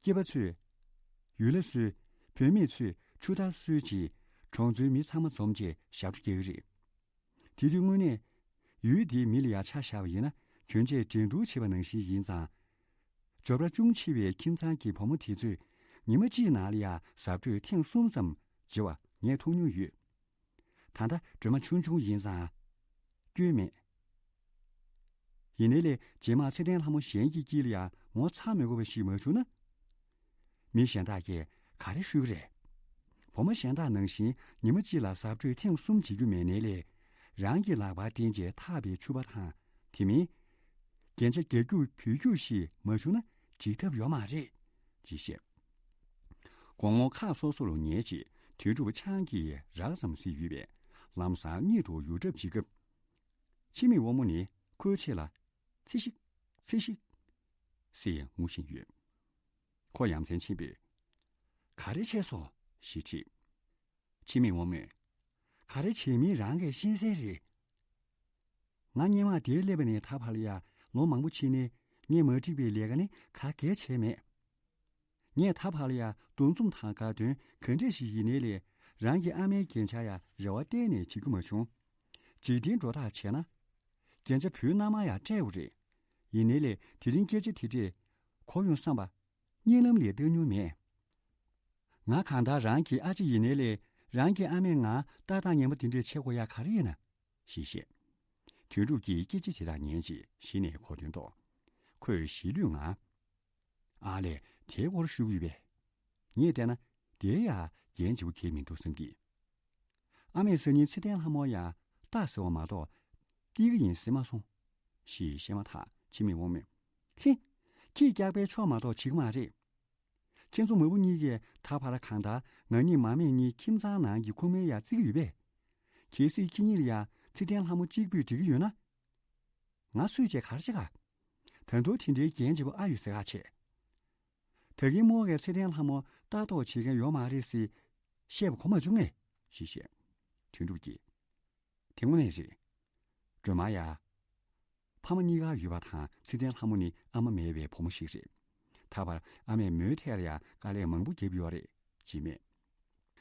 སྐྱེས་པ་ཚོས་ཡུལ་ལྷ་གསོལ། བུད་མེད་ཚོས་ཆུ་རྟ་གསོལ་རྗེས་གྲོང་ཚོའི་མི་ཚང་མ་འཛོམས་རྗེས་ཞབས་བྲོ་རྒྱག་གི་རེད། དེ་དུས་དངོས་གནས་ཡུལ་འདིའི་མི་ལ་ཡ་ཆ་བཞག་པ་ཡིན་ན་གྱོན་ཆས་འགྲན་བསྡུར་བྱེད་པ་ནང་བཞིན་ཡིན་ཙང་། འབྱོར་པ་ཅུང་ཆེ་བའི་ཁྱིམ་ཚང་གི་བུ་མོ་དེ་ཚོས་ཉི་མ་གཅིག་ནང་ལ་ཡ་གཟབ་གྲོས་ཐེངས་གསུམ་ཙམ་བྱེད་པ་ངས་མཐོང་མྱོང་ཡོད། ད་ལྟ་སྒྲོལ་མ་ཆུང་ཆུང་ཡིན་ཙང་སྐྱོན་མེད། ཡིན་ནའི་ལས་རྗེས་མ་ཚེ་བརྟན་ལྷ་མོ་གཞན་གྱི་དཀྱིལ་ལ་ཡང་ངོ་ཚ་མི་དགོས་པ་ཞིག་མ་བྱུང་ན། མི་གཞན་དག་གིས་ག་རེ་ཤོད་ཀྱི་རེད། བུ་མོ་གཞན་དག་ནང་བཞིན་ཉི་མ་གཅིག་ལ་གཟབ་གྲོས་ཐེངས་གསུམ་བྱེད་རྒྱུ་མེད་ནའི་ལས། རང་གི་ལག་པར་བསྟན་རྗེས་ཐག་པའི་ཕྱུ་པ་དང་། དེ་མིན། རྒྱན་ཆ་རྒྱག་རྒྱུ་བུད་རྒྱུ་ཞིག་མ་བྱུང་ན་འགྲིག་ཐབས་ཡོད་མ་རེད། ཅེས་བཤད། དགོང་མོ་ཁ་སོ་སོ་རུ་ཉལ་རྗེས་དོན་གྲུབ་ཆང་གིས་རགས་ཙམ་བཟི་ཡོད་པས་ལམ་སང་གཉིད་དུ་ཡུར་གྲབས་བྱེད་སྐབས། འཆི་མེད་དབང་མོ་ནི་ཁོའི་ཕྱི་ལ། ཚེ་ཤིག་ཚེ་ཤིག་ཟེར་ངུ་བཞིན་ཡོད། ཁོ་ཡ་མཚན་ཆེན་པོས། ག་རེ་བྱས་སོང་ཞེས་དྲིས། འཆི་མེད་དབང་མོས། ག་རེ་བྱེད་མིན་རང་གིས་ཤེས་གསལ་རེད། ང་སྔོན་མ་འདིར་སླེབས་པ་ནས་ད་བར་ལ་ཡ་ལོ་མང་པོ་ཕྱིན་ནས་ངས་མ་འགྲིག་པའི་ལས་ཀ་ནི་ག་གེ་བྱས་མེད། ངས་ད་བར་ལ་ཡ་འདུ་འཛོམས་དང་དགའ་སྟོན་ག་འདྲ་ཞིག་ཡིན་ནའི་ལས་རང་གི་ཨ་མའི་རྒྱན་ཆ་ཡ་རེ་བ་གཏན་ནས་བྱེད་རྒྱུ་མ་བྱུང་། འཇིག་རྟེན་འགྲོ་སྟངས་བྱས་ན། རྒྱན་ཆ་བུའི་མནའ་མ་ཡ་སྤྲད་དགོས་རེད། ཡིན་ནའི་ལས་དེ་རིང་སྐད་ཆ་དེ་འདྲས་གོ་ཡོང་བསམ་པ་གཉིད་ལམ་ལས་བཏང་མྱོང་མེད། ང་གང་ལྟར་རང་གི་ཨ་ཅེ་ཡིན་ནའི་ལས་རང་གི་ཨ་མས་ང་ལྟ་སྟངས་ངན་པ་དེ་འདྲས་བྱེད་དགོས་ཡ་ག་རེ་ཡིན་ན། ཞེས་བཤད། དོན་གྲུབ་ཀྱིས་སྐད་ཆ་དེ་དག་ཉན་རྗེས་གཞི་ནས་གོ་དོན་རྟོགས། ཁོས་གཞིས་ལུས་ངང་། ཨ་ལས་དེའི་སྐོར་ཞུ་གི་ཡོད་པས། ངས་བལྟས་ན་དེའི་ཡ་རྒྱན་ཆེ་པོ་གང་ཡང་མི་འདུག་བསམ་གི། ཨ་མས་སང་ཉིན་ཚེ་བརྟན་ལྷ་མོ་ཡ་རྟ་ཟེར་བ་མ་གཏོགས་ཏི་ག་ཡིན་ཟེར་མ་སོང་། ཞེས་བཤད་མ་ཐག་འཆི་མེད་དབང་མོས། ཧི། ཁྱི་སྐྱག་པའི་ཕྱོགས་མ་གཏོགས་བྱེད་ཀྱི་མ་རེད། ཁྱེད་ཚོ་མ་བུ་གཉིས་ཀས་ད་བར་གང་ལྟར་ང་གཉིས་མ་སྨད་གཉིས་ཁྱིམ་ཚང་ནང་གི་ཁུག་མའི་ཡ་བརྩི་གི་ཡོད་པས། གལ་སྲིད་ཁྱེད་གཉིས་ལ་ཡ་ཚེ་བརྟན་ལྷ་མོ་གཅིག་པུས་འགྲིག་གི་ཡོད་ན། ང་སུས་བྱས་ག་རེ་བྱེད་ག། ད་དུང་དེ་འདྲའི་རྒྱན་ཆེ་པོ་ཨ་ཡོད་ཟེར་ག་བྱས། ད་གིན་རྨོ་གིས་ཚེ་བརྟན་ལྷ་མོ་ལྟ་རྟོག་བྱེད་མཁན་ཡོད་མ་རེད་ཟེར་བཤད་པ་གོ་མ་བྱུང་ངས། ཞེས་བཤད། དོན་གྲུབ་ཀྱིས། དེ་དངོས་གནས་རེད། སྒྲོལ་མ་ཡ། ཕ་མ་གཉིས་ཀ་ཡོད་པ་དང་ཚེ་བརྟན་ལྷ་མོ་ནི་ཨ་མ་མེད་པའི་བུ་མོ་ཞིག་རེད། ད་བར་ཨ་མས་མོའི་ཐད་ལ་ཡང་དཀའ་ལས་མང་པོ་བརྒྱབ་ཡོད་རེད། ཅེས་སྨྲས།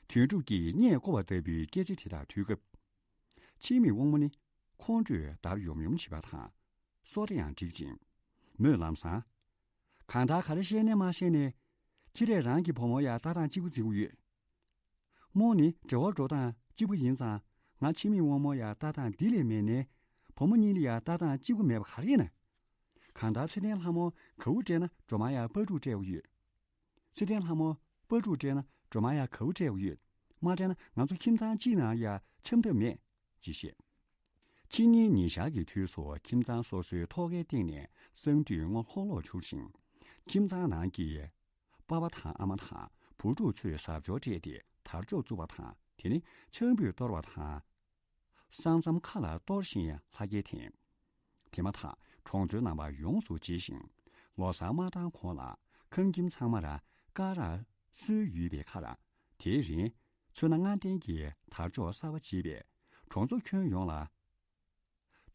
དོན་གྲུབ་ཀྱིས་བརྙས་བཀོད་པ་ལྟ་བུའི་སྐད་ཆ་དེ་དག་ཐོས་སྐབས། འཆི་མེད་དབང་མོ་ནི་ཁོང་ཁྲོས་འདར་ཡོམ་ཡོམ་བྱེད་པ་དང་། སོ་ལྟ་ཡང་འགྲིག་ཅིང་། མོས་ལམ་སང་། གང་ལྟར་ག་རེ་བཤད་ནས་མ་བཤད་ནས། ཁྱེད་རས་རང་གི་བུ་མོ་ཡ་ལྟ་སྟངས་གཅིག་པུ་འཛིན་གྱི་ཡོད། རྨོ་ནི་འབྲེལ་བ་འགྲོ་སྟངས་གཅིག་པ་ཡིན་ཙང་། ང་འཆི་མེད་དབང་མོ་ཡ་ལྟ་སྟངས་འདི་ལས་མེད་ནའི། བུ་མོ་གཉིས་ལ་ཡ་ལྟ་སྟངས་གཅིག་པ་མེད་པ་ག་རེ་ཡིན་ན། གང་ལྟར་ཚེ་བརྟན་ལྷ་མོ་གའུ་སྤྲད་ན་སྒྲོལ་མ་ཡ་སྤ་ཕྲུག་སྤྲད་དགོས་ཡོད། ཚེ་བརྟན་ལྷ་མོ་སྤ་ཕྲུག་སྤྲད་ན་སྒྲོལ་མ་ཡ་གའུ་སྤྲད་དགོས་ཡོད། མ་སྤྲད་ན་ང་ཚོ་ཁྱིམ་ཚང་གཅིག་ནང་ཡ་འཆམ་ཐབས་མེད། ཅེས་བཤད། ཕྱི་ཉིན་ཉིན་ཞག་གི་དུས་སུ་ཁྱིམ་ཚང་སོ་སོའི་ཐོག་ཁའི་སྟེང་ནས་གསང་འདུས་སྔོ་ལྷོག་ལྷོག་འཕྱུར་ཞིང་། ཁྱིམ་ཚང་ནང་གི་པ་ཕ་དང་ཨ་མ་དང་བུ་ཕྲུག་ཚོས་གཟབ་མཆོར་སྤྲས་ཏེ་དར་ལྕོག་བཙུགས་པ་དང་། དེ་ནི་ཆང་ཕུད་གཏོར་བ་དང་། ས་མཚམས་ཁ་ལ་གཏོར་བཞིན་ལྷ་སྐལ་འཐེན། དེ་མ་ཐག་གྲོང་ཚོའི་ནང་པ་ཡོངས་སུ་མཇལ་ཞིང་། ལོ་གསར་མ་བཏང་གོང་ལ་ཁང་ཁྱིམ་ཚང་མར་ཀ་ར་སྲོལ་ཡོད་པའི་ཁར། དེའི་རིང་མཚོན་ན་ལྔ་ལྡན་གྱི་དར་ལྕོག་གསར་པ་བརྗེས་པས་གྲོང་ཚོ་ཁྱོན་ཡོངས་ལ།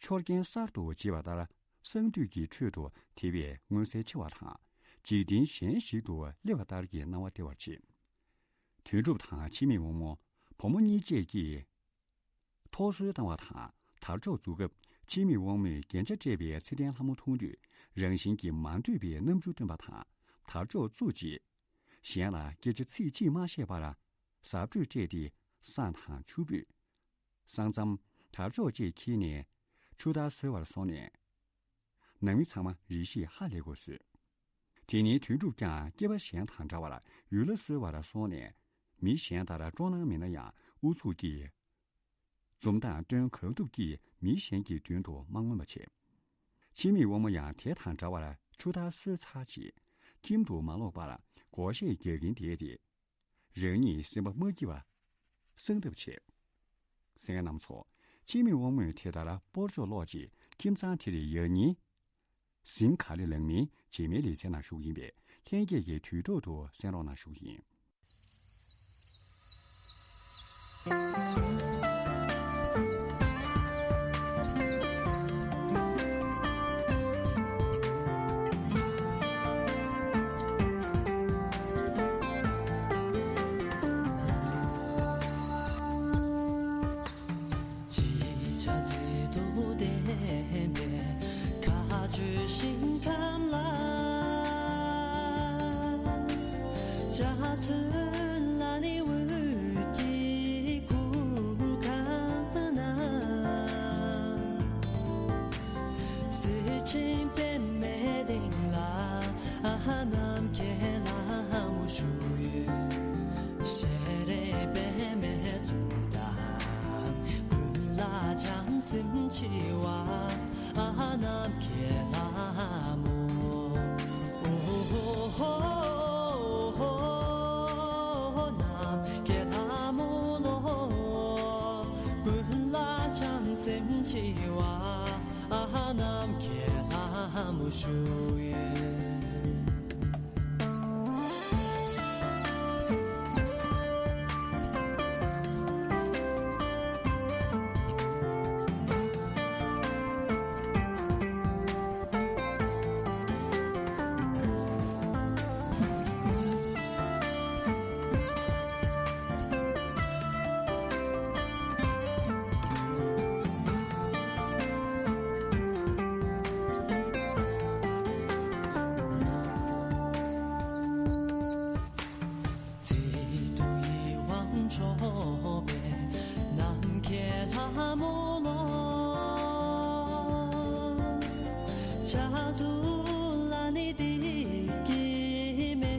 ཆོར་རྐྱེན་གསར་དུ་བརྗེས་པ་ལྟར་གསང་འདུས་ཀྱི་ཁྲོད་དུ་དེ་བས་མངོན་གསལ་ཆེ་བ་དང་། འཇིག་རྟེན་གཞན་ཞིག་ཏུ་སླེབས་པ་ལྟར་གྱི་སྣང་བ་སྟེར་བར་བྱེད། དོན་གྲུབ་དང་འཆི་མེད་དབང་མོ་བུ་མོ་གཉིས་བཅས་ཀྱིས་ཐོག་གསོལ་བཏང་བ་དང་དར་ལྕོག་བཙུགས་སྐབས། འཆི་མེད་དབང་མོས་རྒྱན་ཆ་སྤྲས་པའི་ཚེ་བརྟན་ལྷ་མོ་མཐོང་དུས་རང་བཞིན་གྱིས་མ་འདོད་པའི་རྣམ་འགྱུར་སྟོན་པ་དང་། དར་ལྕོག་བཙུགས་རྗེས་གཞན་ལ་སྐད་ཆ་ཚིག་གཅིག་མ་བཤད་པར་གཟབ་སྤྲོས་སྤྲས་ཏེ་བསང་དང་ཆུ་ཕུད། ས་མཚམས་དར་ལྕོག་བཅས་འཁྱེར་ནས་ཆུ་དར་གསོལ་བར་སོང་ནས། ནང་མི་ཚང་མ་རེ་ཞིག་ཧ་ལས་དགོས་བཟོས། དེ་ནས་དོན་གྲུབ་ཀྱང་སྐྱེས་པ་གཞན་དང་འདྲ་བར་ཡུལ་ལྷ་གསོལ་བར་སོང་ནས། མི་གཞན་ལྟར་སྤྲོ་སྣང་མེད་ན་ཡང་ཨུ་ཚུགས་ཀྱིས་འཛུམ་མདངས་སྟོན་གང་ཐུབ་ཀྱིས་མི་གཞན་གྱི་མདུན་དུ་མ་མངོན་པ་བྱས། འཆི་མེད་དབང་མོ་ཡང་དེ་དང་འདྲ་བར་ཆུ་དར་གསོལ་ཚར་རྗེས་ཁྱིམ་དུ་མ་ལོག་པར་སྒོར་གཞས་རྒྱག་གིན་བསྡད་དེ། རང་ཉིད་སེམས་པ་མ་སྐྱིད་པ་སངས་ཐབས་བྱེད། གསན་མཁན་རྣམ་ཚོ། འཆི་མེད་དབང་མོས་དེ་ལྟར་སྤོར་གཅོག་ཀློག་ཅིག་ཁྱིམ་ཚང་དེ་རེ་ཡང་སྙིང་། ཟིང་ག་རེ་ལངས་མིན་རྗེས་མའི་ལེ་ཚན་ནང་ཞུ་གི་ཡིན་པས། ལྷན་རྒྱས་ཀྱིས་དུས་ཐོག་ཏུ་གསན་རོགས་གནང་ཞུ་གི་ཡིན། ཅི་བྱ་ཚིག་ཏུ་བསྟན་པའི་མཁའ་སྤྱོད་ཞིང་ཁམས་ལ། འཇའ་ཚོན་ལ་ནི་འོད་ཀྱི་གུར་ཁང་ན། གསེར་ཕྲེང་པདྨའི་སྟེང་ལ། ཨ་ནམ་མཁའི་ལྷ་མོ་བཞུགས་ཡོད། ཞལ་རས་པདྨའི་འཛུམ་མདངས། ཀུན་ལ་བྱམས་སེམས་ཆེ་བ། ཨ་ནམ་མཁའི་ལྷ་མོ། ཨོ་ཧོ་ཧོ་ཧོ། ནམ་མཁའི་ལྷ་མོ་ལོ། ཀུན་ལ་བྱམས་སེམས་ཆེ་བ། ཨ་ནམ་མཁའི་ལྷ་མོ་བཞུགས་ཡོད། ཚིག་ཏུ་ཡིད་དབང་འཕྲོག་པའི་ནམ་མཁའི་ལྷ་མོ་ལོ། ཆ་དུ་ལ་ནི་བདེ་སྐྱིད་མེ་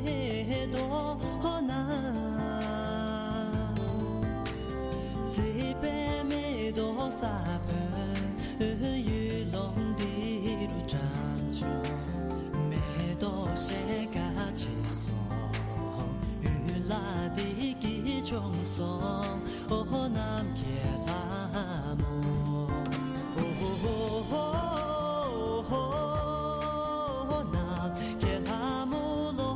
ཏོག་ན། མཛེས་པའི་མེ་ཏོག་ས་བོན་ཡུལ་ལུང་འདི་རུ་བཀྲམ་བྱུང་། མེ་ཏོག་ཤེལ་དཀར་ཆེ་སོང་། ཡུལ་ལ་བདེ་སྐྱིད་བྱུང་སོང་། ཨོ་ནམ་མཁའི་ལྷ་མོ། ཨོ་ཧོ་ཧོ་ཧོ། ནམ་མཁའི་ལྷ་མོ་ལོ།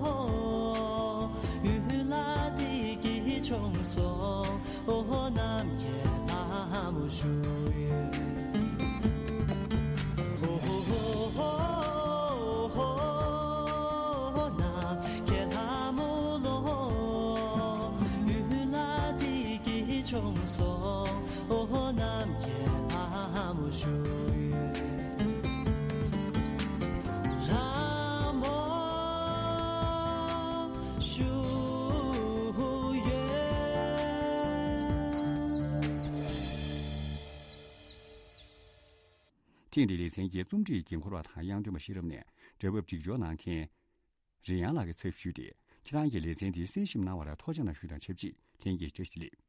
ཡུལ་ལ་བདེ་སྐྱིད་བྱུང་སོང་། ཨོ་ནམ་མཁའི་ལྷ་མོ་བཞུགས་ཡོད། ཨོ་ཧོ་ཧོ་ཧོ། ནམ་མཁའི་ལྷ་མོ་ལོ། ཡུལ་ལ་བདེ་སྐྱིད་བྱུང་སོང་། ཨོ་ནམ་མཁའི་ལྷ་མོ་བཞུགས་ཡོད། ལྷ་མོ་བཞུགས་ཡོད། ཐེངས་འདིའི་ལེ་ཚན་གྱི་རྩོམ་སྒྲིག་འགན་འཁུར་བ་དང་དབྱངས་སྒྲོན་པ་ཤེས་རབ་ནས་སྒྲ་ཕབ་སྒྲིག་སྦྱོར་གནང་མཁན་རིན་དབྱངས་ལགས་ཀྱི་ཚབ་ཞུས་ཏེ། ཁྱེད་རང་གིས་ལེ་ཚན་འདི་གསན་ཞིབ་གནང་བར་ཐུགས་རྗེ་གནང་ཞུས་དང་ཆབས་ཅིག་ལྷན་རྒྱས་བཀྲ་ཤིས་བདེ་ལེགས།